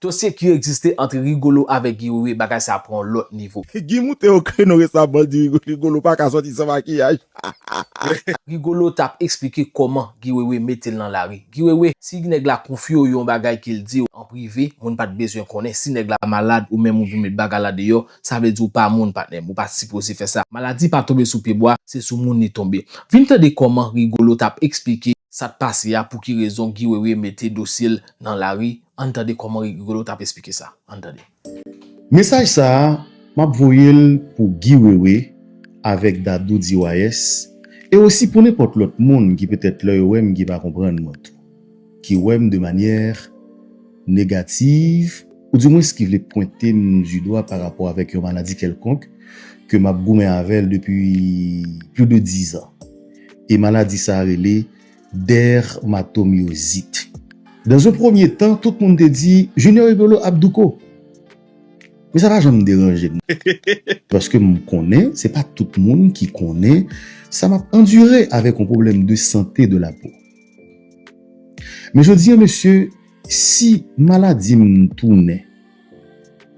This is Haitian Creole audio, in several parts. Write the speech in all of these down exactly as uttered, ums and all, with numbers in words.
Dosye ki egziste ant Rigolo avèk Guy Wewe, bagay sa pran yon lòt nivo. Guy moute o kreno resaman, l di Rigolo pa ka sòti san makiyaj. Rigolo t ap eksplike kòman Guy Wewe mete l nan lari. Guy Wewe, si nèg la konfye w yon bagay ke l di w an prive, moun pa t bezwen konnen. Si nèg la malad ou menm ou vin met bagay la deyò, sa vle di w pa moun, patnè m, ou pa t sipoze fè sa. Maladi pa tonbe sou pye bwa, se sou moun li tonbe. Vin tande kòman Rigolo t ap eksplike sa t pase a, pou ki rezon Guy Wewe mete dosye l nan lari. Ann tande kòman Rigolo t ap eksplike sa. Ann tande. Mesaj sa a, m ap voye l pou Guy Wewe avèk Dadou D Y S, e osi pou nenpòt lòt moun ki petèt lè yo wè m ki pa konprann mwen tou, ki wè m de manyè negativ, oudimwens ki vle pwente m di dwa pa rapò avèk yon maladi kèlkonk ke m ap goumen avè l depi plis de dizan. E maladi sa a rele dèmatomyozit. Dans un premier temps, tout moun te di Junior Rigolo ap douko. Men sa pa janm deranje m. Paske m konnen se pa tout moun ki konnen sa m ap andire avèk yon pwoblèm de sante de la po. Men jodi a, mesye, si maladi m tounen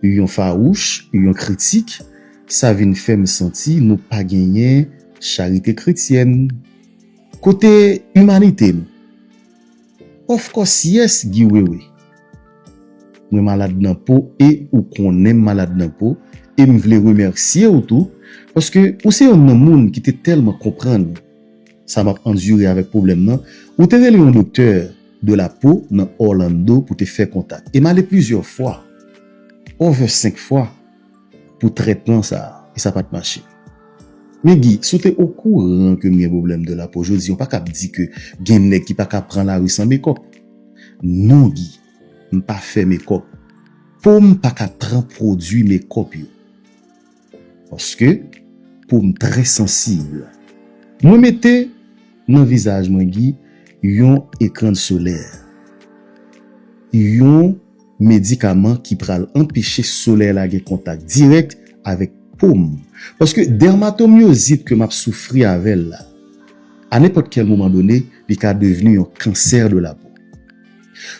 yon fawouch, yon kritik, sa vin fè m santi nou pa genyen charite kretyèn. Kote imanite nou? Of course yes, Guy Wewe. Mwen malad nan po e ou konnen m malad nan po e m vle remèsye w tou paske ou se yonn nan moun ki te tèlman konprann sa m ap andire avèk pwoblèm nan. Ou te rele yon doktè de la po nan Orlando pou te fè kontak. E m ale plizyè fwa, over senk fwa, pou trètman sa a, e sa pa t mache. Men Guy, si w te okouran ke m gen pwoblèm de la po jodi a, w pa ka ap di ke gen nèg ki pa ka pran lari san mekòp. Non Guy, m pa fè mekòp. Po m pa ka pran pwodui mekòp yo. Paske po m trè sansib. Mwen mete nan vizaj mwen Guy yon ekran solè. Yon medikaman ki pral anpeche solèy la gen kontak dirèk avèk po m. Paske dèmatomyozit ke m ap soufri avè l la, a nenpòt kèl moman done, li ka devni yon kansè de la po.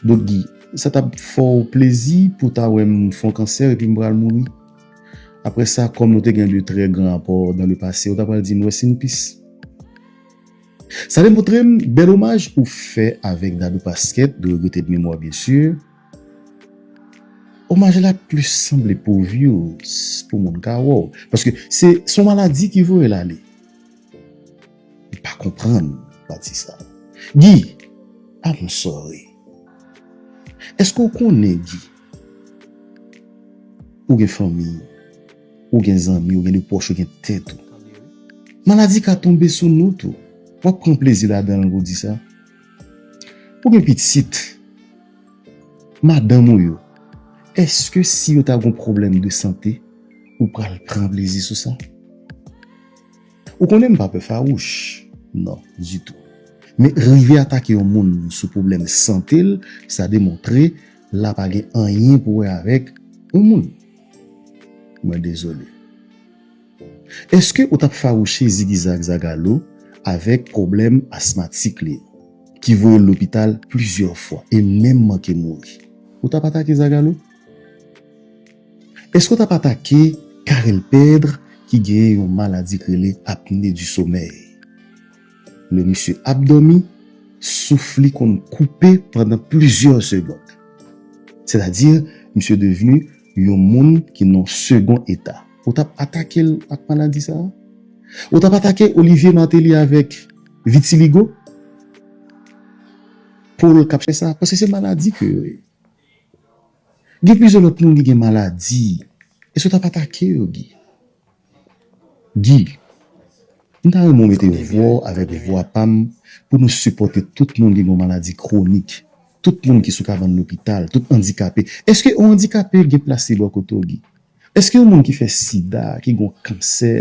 Donk Guy, sa t ap fè w plezi pou w ta wè m fè yon kansè epi m pral mouri? Apre sa, kòm nou te gen de trè gran apò dans le passé, ou ta pral di m rest in peace. Sa demontre m bèl omaj ou fè avèk Dadou Pasquet, de regrete de memwa byen si. Omaj la plis sanble pou views, pou moun ka wè w. Paske se se yon maladi ki voye l ale. M pa konprann pati sa. Guy, I'm sorry. Èske w konnen Guy? Ou gen fanmi, ou gen zanmi, ou gen de pwòch, ou gen tèt ou. Maladi ka tonbe sou nou tou. W ap pran plezi ladan l pou di sa. Ou gen pitit, madanm ou yo. Èske si yo ta gon pwoblèm de sante, ou pral pran plezi sou sa? Ou konnen m pa pè fawouch. Non, ditou. Men rive atake yon moun sou pwoblèm sante l, sa demontre la pa gen anyen pou wè avèk yon moun. Mwen dezole. Èske ou t ap fawouche zigizag Zagalo avèk pwoblèm asmatik li yo, ki voye l lopital plizyè fwa e menm manke mouri? Ou t ap atake Zagalo? Èske w t ap atake Carel Pedre ki genyen yon maladi k rele apne di somèy? Lè misye ap dòmi, souf li konn koupe pandan plizyè segond. Sètadi, misye devni yon moun ki nan yon segon eta. Ou t ap atake l ak maladi sa a? Ou t ap atake Olivier Martelly avèk vitiligo? Pou l k ap fè sa? Paske se maladi ke yo ye. Gen plizyè lòt moun ki gen maladi. Èske w t ap atake yo, Guy? Guy, m ta renmen w mete vwa w avèk vwa pa m pou nou sipòte tout moun ki gen yon maladi kwonik, tout moun ki sou kabann lopital, tout andikape. Èske yon andikape gen plas li bò kote w, Guy? Èske yon moun ki fè sida, ki gen yon kansè,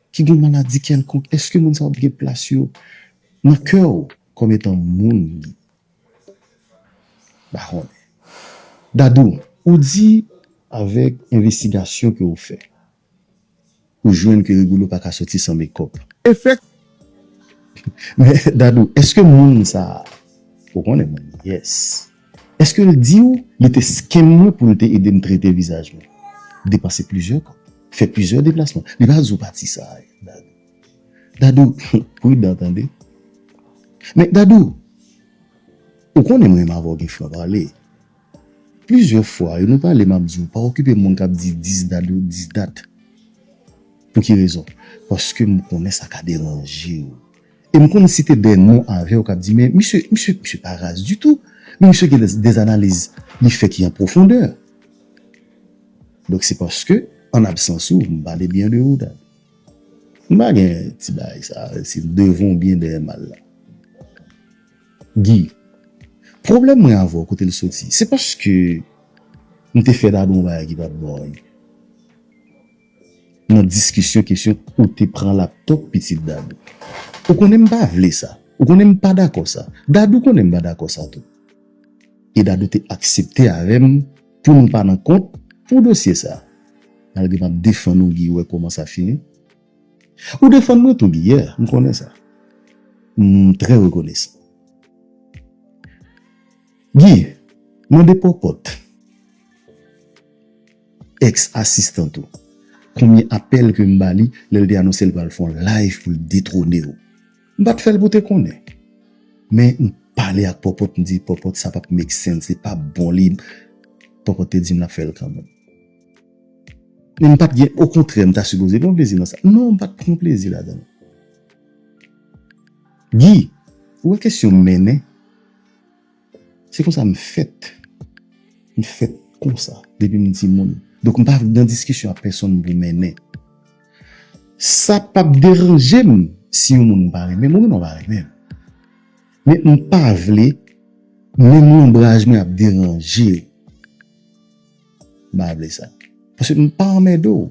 ki gen yon maladi kèlkonk, èske moun sa yo ap gen plas yo nan kè w kòm etan moun, Guy? M pa konnen. Dadou, ou di avèk envestigasyon ke w fè, ou jwenn ke Rigolo pa ka sòti san mekòp. Efèk. Men Dadou, èske moun sa a, ou konnen moun, yes. Èske l di w li te scam mwen pou l te ede m trete vizaj mwen? Depanse plizyè kòb, fè plizyè deplasman. Li pa di w pati sa a. Dadou, pridan tande. Men Dadou, ou konnen mwen menm avè w gen fran pale. Plizyè fwa, yo nou pale, m ap di w, pa okipe moun k ap di dis Dadou, dis dat. Pou ki rezon? Paske m konnen sa ka deranje w. E m konn site de non avè w k ap di, men misye, misye, misye pa raz ditou. Men misye gen de, de analiz li fè ki an pwofondè. Donk se paske, an absans ou, m pale byen de ou, Dadou. M pa gen ti bagay sa, se devan w byen dèyè m al la. Guy, pwoblèm mwen avè w kote l soti, se paske m te fè Dadou yon bagay ki pa t bon anyen. Nan diskisyon kesyon ou te pran laptop pitit Dadou. Ou konnen m pa vle sa. Ou konnen m pa dakò sa. Dadou konnen m pa dakò sa tou. E Dadou te aksepte avè m pou nou pa nan kont pou dosye sa. Malgre m ap defann ou, Guy, ou wè kòman sa fini. Ou defann mwen tou, Guy, yeah, m konnen sa. M trè rekonesan. Guy, mande Pòpòt, èks asistan tou, konbyen apèl ke m ba li lè l te anonse l pral fè yon live pou l detwone w. M pa t fè l pou te konnen. Men m pale ak Pòpòt, m di, Pòpòt, sa p ap make sense, li p ap bon, li. Pòpòt te di m l ap fè l kanmenm. Men m pa t gen, okontrè, m ta sipoze pran plezi nan sa. Non, m pa t pran plezi ladan l. Guy, ou wè kesyon mennen? Se konsa m fèt. M fèt konsa, depi m timoun. Donk, m pa nan diskisyon ak pèsonn pou mennen. Sa p ap deranje m si yon moun pa renmen m, ou menm ou pa renmen m. Men m pa vle, menm lonbraj mwen ap deranje w. M pa vle sa. Paske m pa anmède w.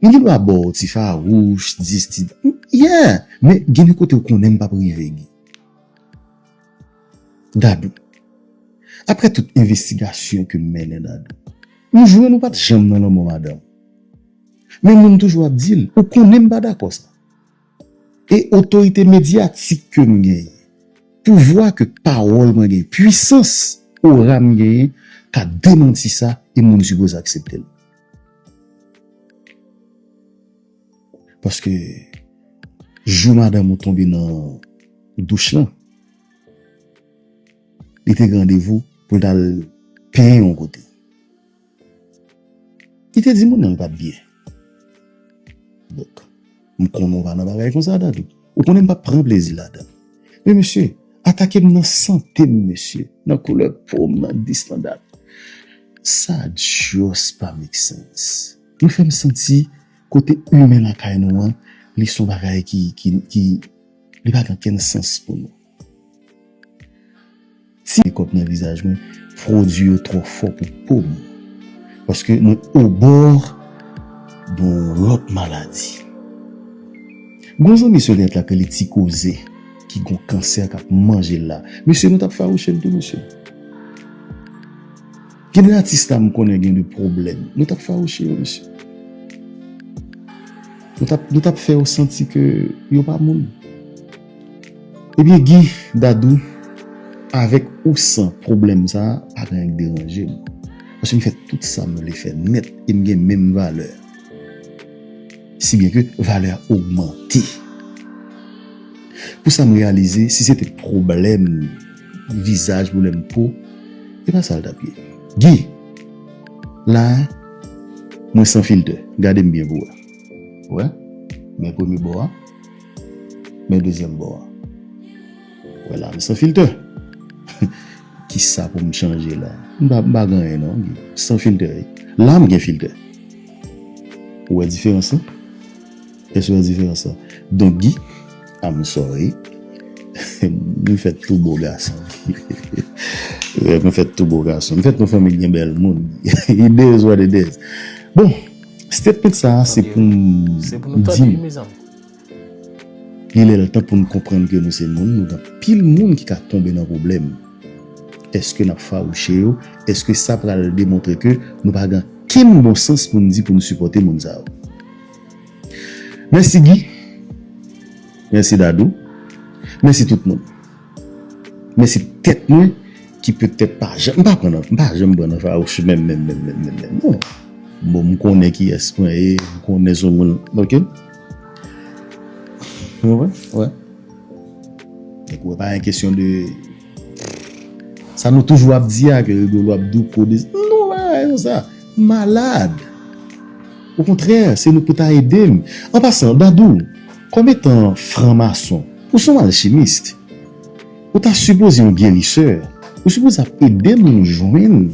M gen dwa ba w ti fawouch, dis ti. Yeah! Men gen de kote w konnen m p ap rive, Guy. Dadou. Apre tout envestigasyon ke m mennen, Dadou, m jwenn ou pa t janm nan lanmò madanm. Men moun toujou ap di l, ou konnen m pa dakò sa. E otorite medyatik ke m genyen, pouvwa ke pawòl mwen genyen, pwisans ora m genyen, ka demanti sa e moun sipoze aksepte l. Paske jou madanm ou tonbe nan douch lan, li te gen randevou pou l t al penyen yon kote. Li te di moun nan l pa t byen. Donk, m konnen w pa nan bagay konsa, Dadou. Ou konnen m p ap pran plezi ladan l. Men mesye, atake m nan sante m, mesye, nan koulè po m, nan dis, nan dat. Sa just pa make sense. Nou fè m santi kote imen lakay nou an, li se yon bagay ki, ki, ki, li pa gen okenn sans pou nou. Ti mekòp nan vizaj mwen, pwodui yo twò fò pou po m. Paske mwen obò de yon lòt maladi. Gon zanmi sou entènèt la k rele Ti Koze, ki gon kansè k ap manje l la. Mesye, nou t ap fawouche l tou, mesye. Gen de atis la m konnen gen de pwoblèm. Nou t ap fawouche yo, mesye. Nou t ap, nou t ap fè yo santi ke yo pa moun. Ebyen, Guy, Dadou, avèk ou san pwoblèm sa a, pa gen anyen k deranje m. Paske m fè tout sa m vle fè nèt e m gen menm valè. Si byen ke valè a ogmante. Pou sa m reyalize, si se te pwoblèm vizaj, pwoblèm po, e pa sa l t ap ye. Guy, la, mwen san filtè. Gade m byen pou wè. Wè? Men premye bò a. Men dezyèm bò a. Wè la, m san filtè. Kisa pou m chanje la? M pa, m pa gen anyen non, Guy. San filtè, wi. La, m gen filtè. Ou wè diferans lan? Èske w wè diferans lan? Donk, Guy, I'm sorry. M fèt tou bo gason. M fèt tou bo gason. M fèt nan fanmi ki gen bèl moun. It is what it is. Bon, statement sa a, se pou m di nou. Li lè l tan pou n konprann ke nou se moun, nou gen anpil moun ki ka tonbe nan pwoblèm. Èske n ap fawouche yo? Èske sa pral demontre ke nou pa gen okenn bon sans pou n di pou n sipòte moun sa yo? Mèsi Guy. Mèsi Dadou. Mèsi tout moun. Mèsi tèt mwen. ki petèt pa janm, m pa pran nan, m pa janm pran nan fawouch menm, menm, menm, menm, menm, menm, non. Bon, m konnen kiyès mwen ye, m konnen sou moun, ok? Ou konprann? Wè. Donk, wè, pa yon kesyon de sa nou toujou ap di a, ke Rigolo ap douko de, non, pa yon sa. Malad. Okontrè, se nou pou ta ede m. An pasan, Dadou, kòm etan franmason, ou se yon alchimis. Ou ta sipoze yon gerisè. Ou sipoze ap ede nou jwenn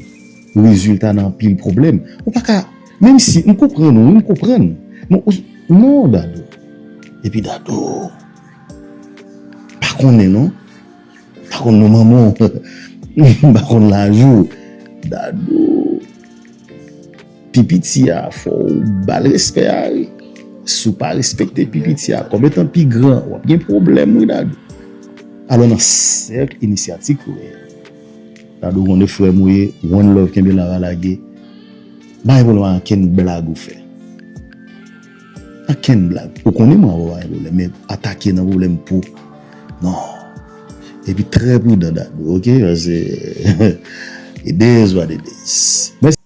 rezilta nan anpil pwoblèm. Ou pa ka, menm si m konprann ou, m konprann. Men ou, non, Dadou. Epi Dadou, pa konnen non. Pa konn non manman w. Pa konn laj ou. Dadou. Pi piti a, fò w ba l respè a, wi. Si w pa respekte pi piti a, kòm etan pi gran, w ap gen pwoblèm, wi, Dadou. Alò, nan sèk inisyatik yo, Dadou, konnen frè m ou ye, one love, kenbe la, pa lage. Pa gen pwoblèm, pa ankenn blag ou fè. Ankenn blag. Ou konnen mwen avè w pa gen pwoblèm, men atake nan pwoblèm pou. Non. Epi trè pridan, Dadou, ok? Paske it is what it is. Mèsi.